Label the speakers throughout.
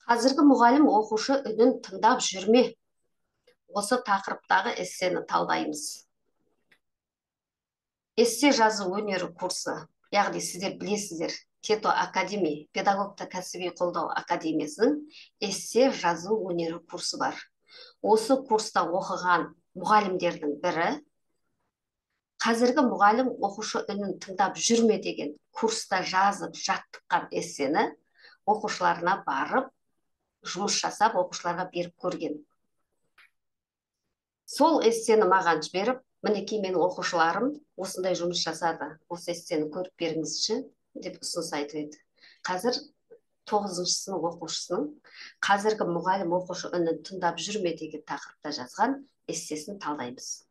Speaker 1: Қазіргі мұғалім оқушы үнін тыңдап жүрме? Осы тақырыптағы эссені талдаймыз. Эссе жазу өнері курсы, яғни сіздер білесіздер, Тето Академи, педагогты кәсіби қолдау академиясының эссе жазу өнері курсы бар. Осы курста оқыған мұғалімдердің бірі қазіргі мұғалім оқушы үнін тыңдап жүрме деген курста жазып жаттыққан эссені оқушыларына барып жұмыс жасап оқушыларға беріп көрген. Сол эссені маған жіберіп, мінекей менің оқушыларым осындай жұмыс жасады, осы эссені көріп беріңізші деп ұсыныс айтып еді. Қазір 9-шы сынып оқушысының қазіргі мұғалім оқушы үнін тыңдап жүрме деген тақырыпта жазған эссесін талдаймыз.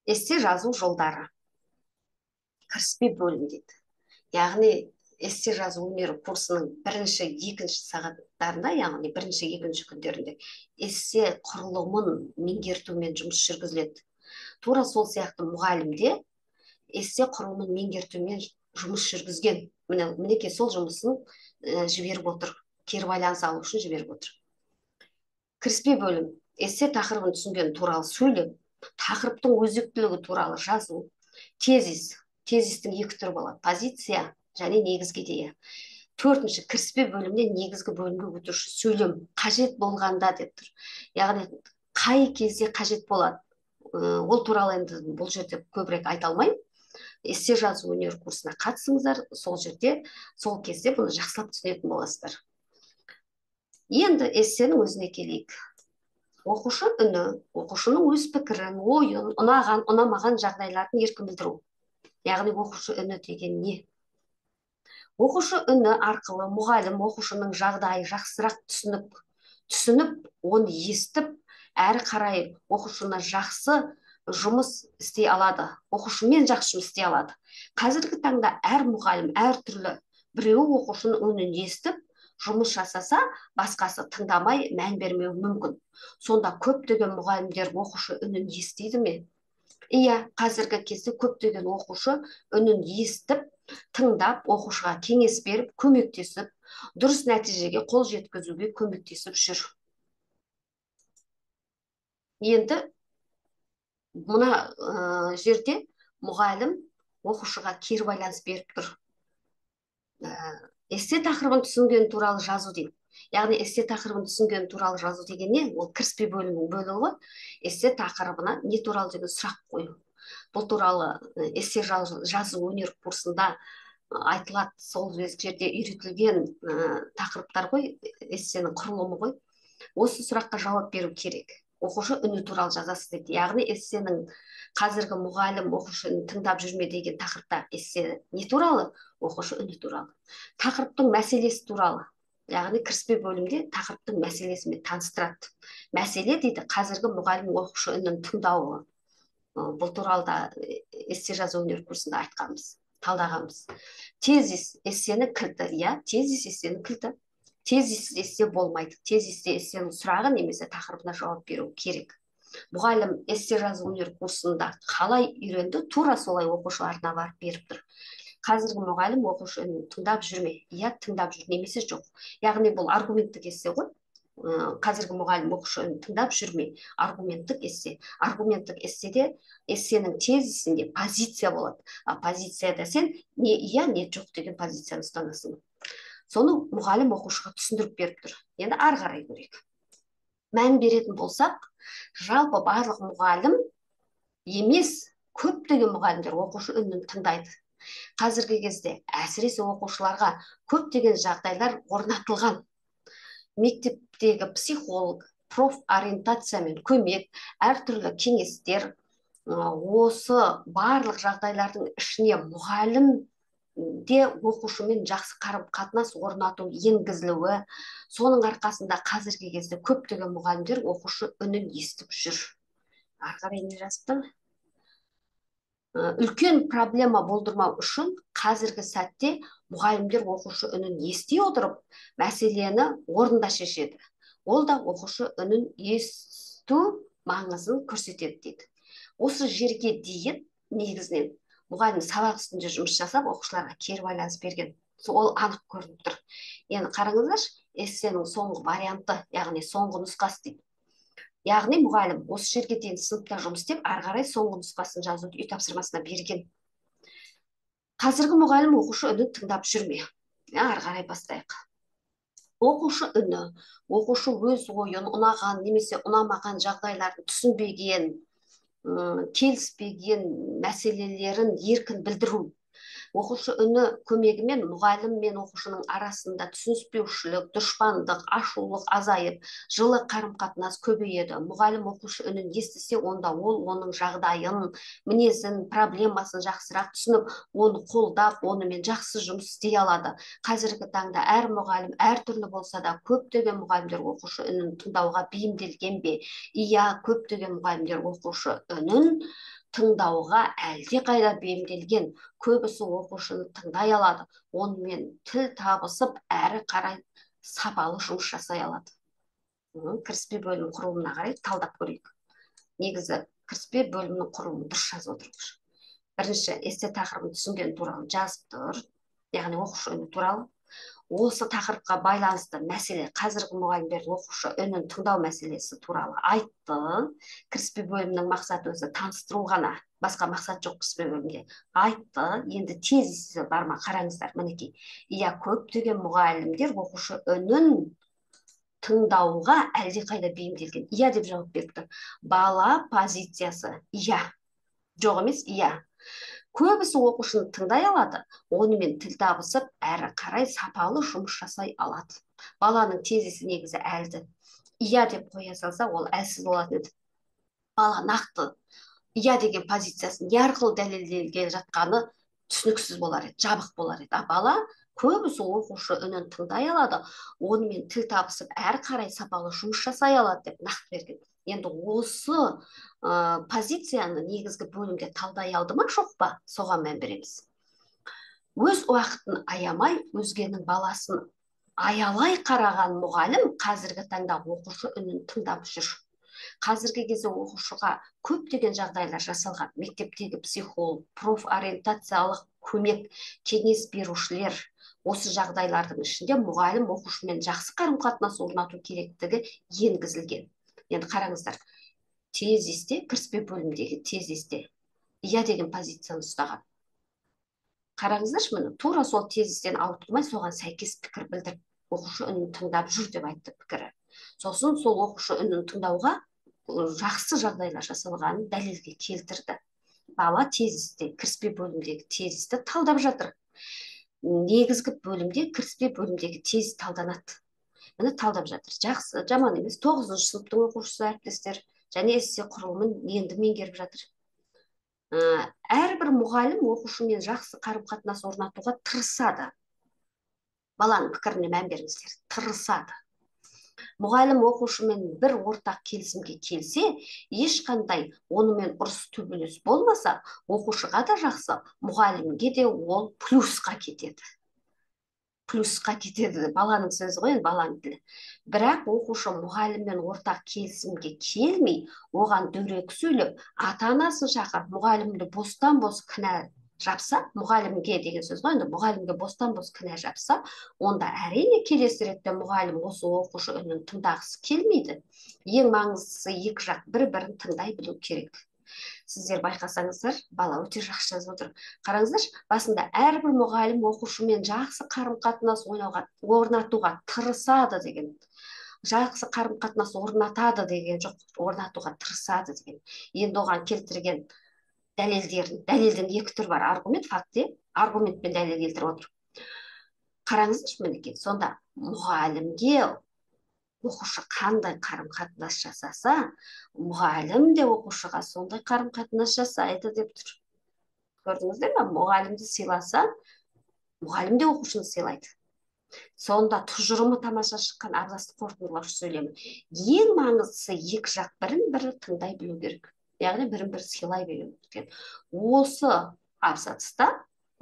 Speaker 1: Эссе жазу жолдары. Кіріспе бөлім дейді. Яғни эссе жазу өнері курсының бірінші, екінші сағаттарында, яғни бірінші, екінші күндерінде эссе құрылымын меңгертумен жұмыс жүргізіледі. Тура сол сияқты мұғалімде эссе құрылымын меңгертумен жұмыс жүргізген. Мінекей сол жұмысын жіберіп отыр. Кері байланыс алу үшін жіберіп отыр. Кіріспе бөлім. Эссе тақырыбын түсінген туралы сөйлеп, тақырыптың өзектілігі туралы жазу. Тезис. Тезистің екі түрі болады. Позиция және негізгі идея. Төртінші, кіріспе бөлімнен негізгі бөлімге өтуші сөйлем қажет болғанда деп тұр. Яғни қай кезде қажет болады? Ол туралы енді бұл жерде көбірек айта алмаймын. Эссе жазу өнері курсына қатысыңыздар, сол жерде, сол кезде бұны жақсылап түсінетін боласыздар. Енді эссенің өзіне келейік. Оқушы үні, оқушының өз пікірін, ойын, ұнаған, ұнамаған жағдайларын еркін білдіру. Яғни оқушы үні деген не? Оқушы үні арқылы мұғалім оқушының жағдайы жақсырақ түсініп, оны естіп, әрі қарай оқушыны жақсы жұмыс істей алады. Оқушымен жақсы жұмыс істей алады. Қазіргі таңда әр мұғалім әртүрлі, біреуі оқушының үнін естіп, жұмыс жасаса, басқасы тыңдамай мән бермеуі мүмкін. Сонда көптеген мұғалімдер оқушы үнін естиді ме? Иә, қазіргі кезде көптеген оқушы үнін естіп, тыңдап, оқушыға кеңес беріп, көмектесіп, дұрыс нәтижеге қол жеткізуге көмектесіп жүр. Енді мына жерде мұғалім оқушыға кері байланыс беріп тұр. Эссе тақырыбын түсінген туралы жазу дейді. Яғни эссе тақырыбын түсінген туралы жазу деген не? Ол кіріспе бөлімінің бөлігі ғой. Эссе тақырыбына не туралы деген сұрақ қою. Бұл туралы эссе жазу өнер курсында айтылады, сол жерде үйретілген тақырыптар ғой, эссенің құрылымы ғой. Осы сұраққа жауап беру керек. Оқушы үні туралы жазасыз дейді. Яғни эссенің қазіргі мұғалім оқушы үнін тыңдап жүрме деген тақырыпта эссе не туралы? Оқушы үні туралы. Тақырыптың мәселесі туралы. Яғни кіріспе бөлімде тақырыптың мәселесімен таныстырады. Мәселе дейді қазіргі мұғалім оқушы үнін тыңдауы. Бұл туралы да эссе жазу өнері курсында айтқанбыз, талдағанбыз. Тезис эссенің кілті, иә, тезис эссенің кілті. Тезис эссе болмайды. Тезисте эссенің сұрағы немесе тақырыбына жауап беру керек. Мұғалім эссе жазу өнері курсында қалай үйренді, тура солай оқушыларына барып беріп тұр. Қазіргі мұғалім оқушы үнін тыңдап жүрме? Иә, тыңдап жүр немесе жоқ. Яғни бұл аргументтік эссе ғой. Қазіргі мұғалім оқушы үнін тыңдап жүрме? Аргументтік эссе. Аргументтік эсседе эссенің тезисінде позиция болады. А позицияда сен не иә, не жоқ деген позицияны ұстанасың. Соны мұғалім оқушыға түсіндіріп беріп тұр. Енді ары қарай көрейік. Мән беретін болсақ, жалпы барлық мұғалім емес, көптеген мұғалімдер оқушы үнін тыңдайды. Қазіргі кезде әсіресе оқушыларға көптеген жағдайлар орнатылған. Мектептегі психолог, профориентациямен көмек, әртүрлі кеңестер, осы барлық жағдайлардың ішіне мұғалім де оқушымен жақсы қарым-қатынас орнату енгізілуі, соның арқасында қазіргі кезде көптеген мұғалімдер оқушы үнін естіп жүр. Ары қарай не жазыпты? Үлкен проблема болдырмау үшін қазіргі сәтте мұғалімдер оқушы үнін ести отырып, мәселені орнында шешеді. Ол да оқушы үнін есту маңызын көрсетеді дейді. Осы жерге дейін негізінен мұғалім сабақ үстінде жұмыс жасап, оқушыларға кері байланыс берген. Ол анық көрініп тұр. Енді қараңыздаршы, эссенің соңғы варианты, яғни соңғы нұсқасы дейді. Яғни мұғалім осы жерге дейін сыныпта жұмыс істеп, ары қарай соңғы нұсқасын жазуды үй тапсырмасына берген. Қазіргі мұғалім оқушы үнін тыңдап жүрме. Ары қарай бастайық. Оқушы үні, оқушы өз ойын ұнаған немесе ұнамаған жағдайларын түсінбеген, келіспеген мәселелерін еркін білдіру. Оқушы үні көмегімен мұғалім мен оқушының арасында түсініспеушілік, дұшпандық, ашулық азайып, жылы қарым-қатынас көбейеді. Мұғалім оқушы үнін естісе, онда ол оның жағдайын, мінезін, проблемасын жақсырақ түсініп, оны қолдап, онымен жақсы жұмыс істей алады. Қазіргі таңда әр мұғалім әртүрлі болса да, көптеген мұғалімдер оқушы үнін тыңдауға бейімделген бе? Иә, көптеген мұғалімдер оқушы үнін тыңдауға әлдеқайда бейімделген. Көбісі оқушыны тыңдай алады, онымен тіл табысып, әрі қарай сапалы жұмыс жасай алады. Кіріспе бөлім құрылымына қарай талдап көрейік. Негізі кіріспе бөлімінің құрылымын дұрыс жазып отыр. Бірінші, эссе тақырыбын түсінген туралы жазып тұр, яғни оқушы үні туралы. Осы тақырыпқа байланысты мәселе, қазіргі мұғалімдер оқушы үнін тыңдау мәселесі туралы айтты. Кіріспе бөлімінің мақсаты өзі таныстыру ғана, басқа мақсат жоқ кіріспе бөлімде. Айтты, енді тезисі бар ма, қараңыздар, мінекей. Иә, көптеген мұғалімдер оқушы үнін тыңдауға әлдеқайда бейімделген. Иә деп жауап беріп тұр. Бала позициясы, иә. Жоқ емес, иә. Көбісі оқушыны тыңдай алады, онымен тіл табысып, әрі қарай сапалы жұмыс жасай алады. Баланың тезисі негізі әлді. Иә деп қоя салса, ол әлсіз болатын еді. Бала нақты иә деген позициясын не арқылы дәлелделген жатқаны түсініксіз болар еді, жабық болар еді. А бала көбісі оқушы үнін тыңдай алады, онымен тіл табысып, әрі қарай сапалы жұмыс жасай алады деп нақты берген. Енді осы позицияны негізгі бөлімде талдай алды ма, жоқ па, соған мән береміз. Өз уақытын аямай, өзгенің баласын аялай қараған мұғалім қазіргі таңда оқушы үнін тыңдап жүр. Қазіргі кезде оқушыға көптеген жағдайлар жасалған. Мектептегі психолог, профориентациялық көмек, кеңес берушілер. Осы жағдайлардың ішінде мұғалім оқушымен жақсы қарым-қатынас орнату керектігі енгізілген. Енді қараңыздар, тезисте, кіріспе бөлімдегі тезисте иә деген позицияны ұстаған. Қараңыздаршы, міне, тура сол тезистен ауытқымай, соған сәйкес пікір білдіріп, оқушы үнін тыңдап жүр деп айтты пікірі. Сосын сол оқушы үнін тыңдауға жақсы жағдайлар жасалғанын дәлелге келтірді. Бала тезисте, кіріспе бөлімдегі тезисті талдап жатыр. Негізгі бөлімде, кіріспе бөлімдегі тезис талданады. Міне талдап жатыр. Жақсы, жаман емес. 9-шы сыныптың оқушысы әріптестер және эссе құрылымын енді меңгеріп жатыр. Әрбір мұғалім оқушымен жақсы қарым-қатынас орнатуға тырысады. Баланың пікіріне мән беріңіздер. Тырысады. Мұғалім оқушымен бір ортақ келісімге келсе, ешқандай онымен ұрыс төбелес болмаса, оқушыға да жақсы, мұғалімге де ол плюсқа кетеді. Плюсқа кетеді, баланың сөзі ғой енді, баланың тілі. Бірақ оқушы мұғаліммен ортақ келісімге келмей, оған дөрекі сөйлеп, ата-анасын шақырып, мұғалімді бостан-бос кінә жапса, мұғалімге деген сөз ғой енді, мұғалімге бостан-бос кінә жапса, онда әрине келесі ретте мұғалім осы оқушы үнін тыңдағысы келмейді. Ең маңыздысы екі жақ бір-бірін тыңдай білу керек. Сіздер байқасаңыздар, бала өте жақсы жазып отыр. Қараңыздаршы, басында әрбір мұғалім оқушымен жақсы қарым-қатынас орнатуға тырысады деген. Жақсы қарым-қатынас орнатады деген жоқ, орнатуға тырысады деген. Енді оған келтірген дәлелдерін, дәлелдің екі түрі бар, аргумент, факт, аргументпен дәлел келтіріп отыр. Қараңыздаршы, мінекей, сонда мұғалімге оқушы қандай қарым-қатынас жасаса, мұғалім де оқушыға сондай қарым-қатынас жасайды деп тұр. Көрдіңіздер ме? Мұғалімді сыйласа, мұғалім де оқушыны сыйлайды. Сонда тұжырымы тамаша шыққан абзацты қорытындылаушы сөйлемі. Ең маңыздысы екі жақ бірін-бірі тыңдай білу керек. Яғни бірін-бірі сыйлай білу керек. Осы абзацта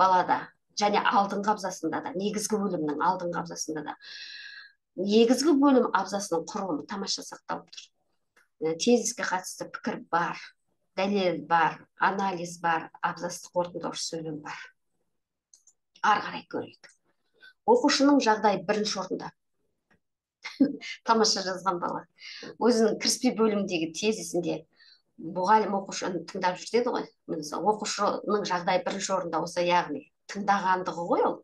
Speaker 1: балада және алдыңғы абзацында да, негізгі бөлімнің алдыңғы абзацында да негізгі бөлім абзасының құрылымы тамаша сақталып тұр. Тезиске қатысты пікір бар, дәлел бар, анализ бар, абзацты қорытындылаушы сөйлем бар. Ары қарай көрейік. Оқушының жағдайы бірінші орында. Тамаша жазған бала. Өзінің кіріспе бөлімдегі тезисінде мұғалім оқушыны тыңдап жүр деді ғой. Оқушының жағдайы бірінші орында болса, яғни тыңдағандығы ғой ол.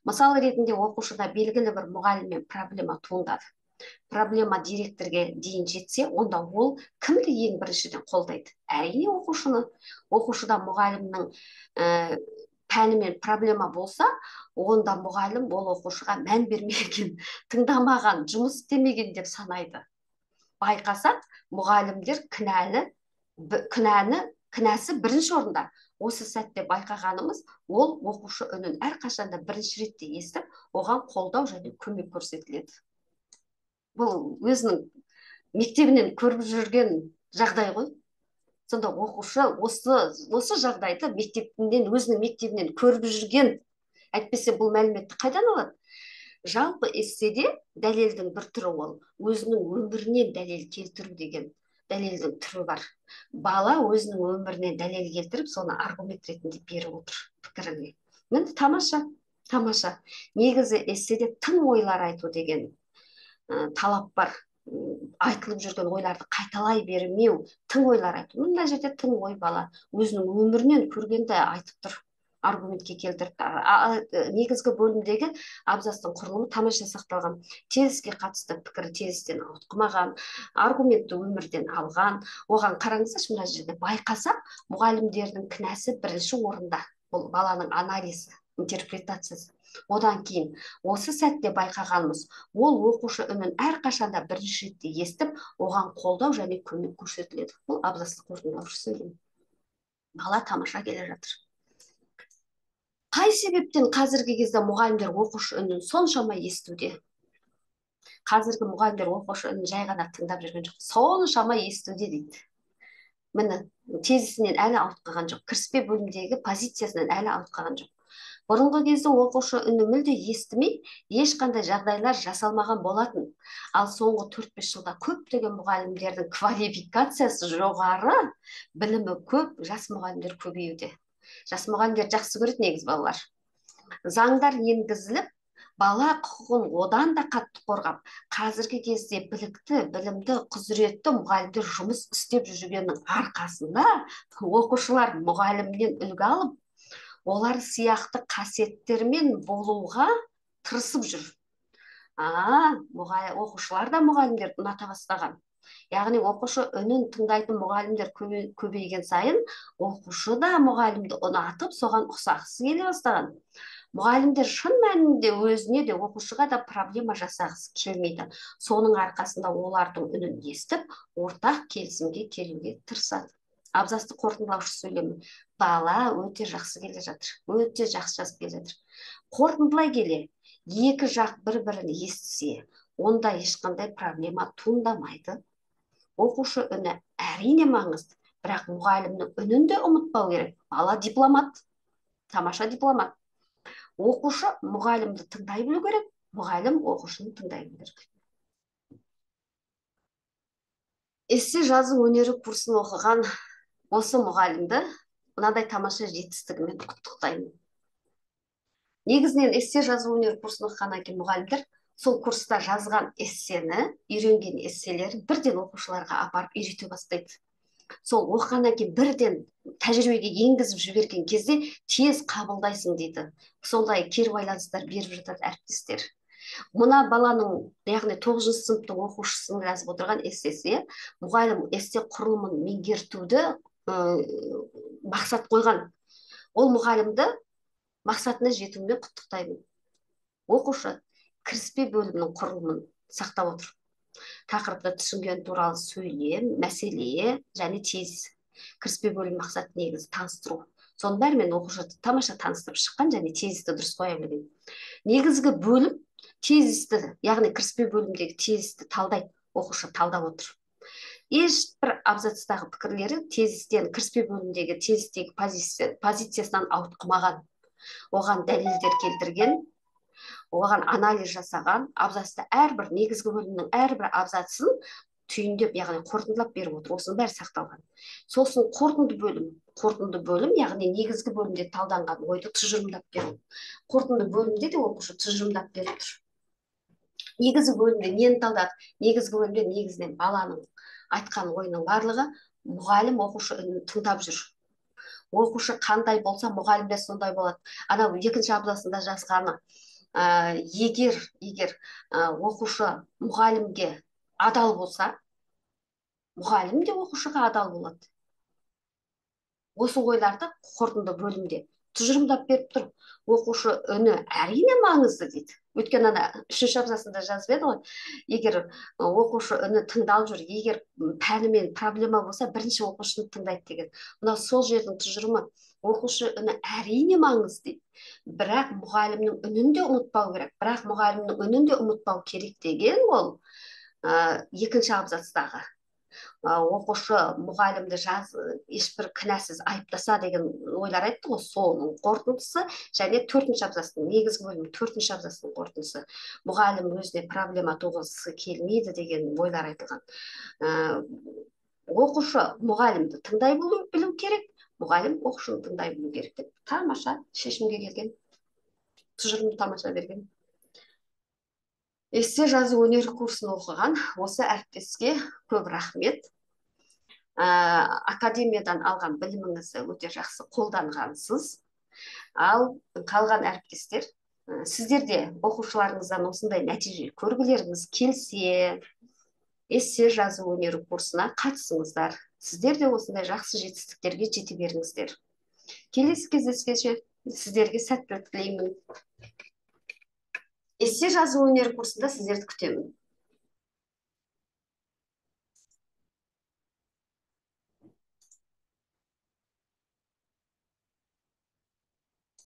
Speaker 1: Мысал ретінде оқушыда белгілі бір мұғаліммен проблема туындады. Проблема директорге дейін жетсе, онда ол кімді ең біріншіден қолдайды? Әрине оқушыны. Оқушыда мұғалімнің пәнімен проблема болса, онда мұғалім ол оқушыға мән бермеген, тыңдамаған, жұмыс істемеген деп санайды. Байқасақ, мұғалімдер кінәсі бірінші орында. Осы сәтте байқағанымыз, ол оқушы үнін әрқашанда бірінші ретте естіп, оған қолдау және көмек көрсетіледі. Бұл өзінің мектебінен көріп жүрген жағдай ғой. Сонда оқушы осы жағдайды мектебінен, өзінің мектебінен көріп жүрген, әйтпесе бұл мәліметті қайдан алады? Жалпы эсседе дәлелдің бір түрі ол өзінің өмірінен дәлел келтіру деген дәлелдің түрі бар. Бала өзінің өмірінен дәлел келтіріп, соны аргумент ретінде беріп отыр пікіріне. Міне тамаша, тамаша. Негізі эсседе тың ойлар айту деген талап бар. Айтылып жүрген ойларды қайталай бермеу, тың ойлар айту. Мына жерде тың ой бала өзінің өмірінен көргенді айтып тұр, аргументке келтіріп. Негізгі бөлімдегі абзацтың құрылымы тамаша сақталған. Тезиске қатысты пікірі тезистен ауытқымаған, аргументті өмірден алған. Оған қараңыздаршы, мына жерде байқасақ, мұғалімдердің кінәсі бірінші орында. Бұл баланың анализі, интерпретациясы. Одан кейін осы сәтте байқағанымыз, ол оқушы үнін әрқашанда бірінші ретте естіп, оған қолдау және көмек көрсетіледі. Бұл абзацты қорытындылаушы сөйлем. Бала тамаша келе жатыр. Қай себептен қазіргі кезде мұғалімдер оқушы үнін соншама естуде? Қазіргі мұғалімдер оқушы үнін жай ғана тыңдап жүрген жоқ, соншама естуде дейді. Міне, тезисінен әлі ауытқыған жоқ, кіріспе бөлімдегі позициясынан әлі ауытқыған жоқ. Бұрынғы кезде оқушы үні мүлде естімей, ешқандай жағдайлар жасалмаған болатын. Ал соңғы 4-5 жылда көптеген мұғалімдердің квалификациясы жоғары, білімі көп, жас мұғалімдер көбеюде. Жас мұғалімдер жақсы көреді негіз балалар. Заңдар енгізіліп, бала құқығын одан да қатты қорғап, қазіргі кезде білікті, білімді, құзыретті мұғалімдер жұмыс істеп жүргеннің арқасында оқушылар мұғалімнен үлгі алып, олар сияқты қасиеттермен болуға тырысып жүр. Оқушылар да мұғалімдерді ұната бастаған. Яғни оқушы үнін тыңдайтын мұғалімдер көбейген сайын, оқушы да мұғалімді ұнатып, соған ұқсағысы келе бастаған. Мұғалімдер шын мәнінде өзіне де, оқушыға да проблема жасағысы келмейді. Соның арқасында олардың үнін естіп, ортақ келісімге келуге тырысады. Абзацты қорытындылаушы сөйлемі. Бала өте жақсы келе жатыр, өте жақсы жазып келе жатыр. Қорытындылай келе, екі жақ бір-бірін естісе, онда ешқандай проблема туындамайды. Оқушы үні әрине маңызды, бірақ мұғалімнің үнін де ұмытпау керек. Бала дипломат, тамаша дипломат. Оқушы мұғалімді тыңдай білу керек, мұғалім оқушыны тыңдай білу керек. Эссе жазу өнері курсын оқыған осы мұғалімді мынадай тамаша жетістігімен құттықтаймын. Негізінен эссе жазу өнері курсын оқығаннан кейін мұғалімдер сол курста жазған эссені, үйренген эсселерін бірден оқушыларға апарып үйрете бастайды. Сол оқығаннан кейін бірден тәжірибеге енгізіп жіберген кезде тез қабылдайсың дейді. Сондай кері байланыстар беріп жатады әріптестер. Мына баланың, яғни 9-шы сыныптың оқушысының жазып отырған эссесі, мұғалім эссе құрылымын меңгертуді мақсат қойған. Ол мұғалімді мақсатына жетуімен құттықтаймын. Оқушы кіріспе бөлімінің құрылымын сақтап отыр. Тақырыпты түсінген туралы сөйлем, мәселе және тезис. Кіріспе бөлім мақсаты негізі таныстыру. Соның бәрімен оқушы тамаша таныстырып шыққан және тезисті дұрыс қоя білген. Негізгі бөлім тезисті, яғни кіріспе бөлімдегі тезисті талдайды, оқушы талдап отыр. Ешбір абзацтағы пікірлері тезистен, кіріспе бөлімдегі тезистегі позициясынан ауытқымаған. Оған дәлелдер келтірген, оған анализ жасаған, абзацта әрбір негізгі бөлімнің әрбір абзацын түйіндеп, яғни қорытындылап беріп отыр. Осының бәрі сақталған. Сосын қорытынды бөлім. Қорытынды бөлім, яғни негізгі бөлімде талданған ойды тұжырымдап беру. Қорытынды бөлімде де оқушы тұжырымдап беріп тұр. Негізгі бөлімде нені талдады? Негізгі бөлімде негізінен баланың айтқан ойының барлығы мұғалім оқушы үнін тыңдап жүр. Оқушы қандай болса, мұғалім де сондай болады. Анау екінші абзацында жазғаны, егер оқушы мұғалімге адал болса, мұғалім де оқушыға адал болады. Осы ойларды қорытынды бөлімде тұжырымдап беріп тұр. Оқушы үні әрине маңызды дейді. Өйткені ана үшінші абзацында жазып еді ғой, егер оқушы үні тыңдалып жүр, егер пәнімен проблема болса, бірінші оқушыны тыңдайды деген. Мынау сол жердің тұжырымы. Оқушы үні әрине маңызды дейді. Бірақ мұғалімнің үнін де ұмытпау керек. Бірақ мұғалімнің үнін де ұмытпау керек деген ол екінші абзацтағы. Оқушы мұғалімді ешбір кінәсіз айыптаса деген ойлар айтты ғой, соның қорытындысы және төртінші абзацтың, негізгі бөлімнің төртінші абзацының қорытындысы. Мұғалім өзіне проблема туғызғысы келмейді деген ойлар айтылған. Оқушы мұғалімді тыңдай білу керек, мұғалім оқушыны тыңдай білу керек деп тамаша шешімге келген, тұжырымды тамаша берген. Эссе жазу өнері курсын оқыған осы әріптеске көп рахмет. Академиядан алған біліміңізді өте жақсы қолданғансыз. Ал қалған әріптестер, сіздер де оқушыларыңыздан осындай нәтиже көргілеріңіз келсе, эссе жазу өнері курсына қатысыңыздар. Сіздер де осындай жақсы жетістіктерге жете беріңіздер. Келесі кездескенше сіздерге сәттілік тілеймін. Эссе жазу өнері курсында сіздерді күтемін.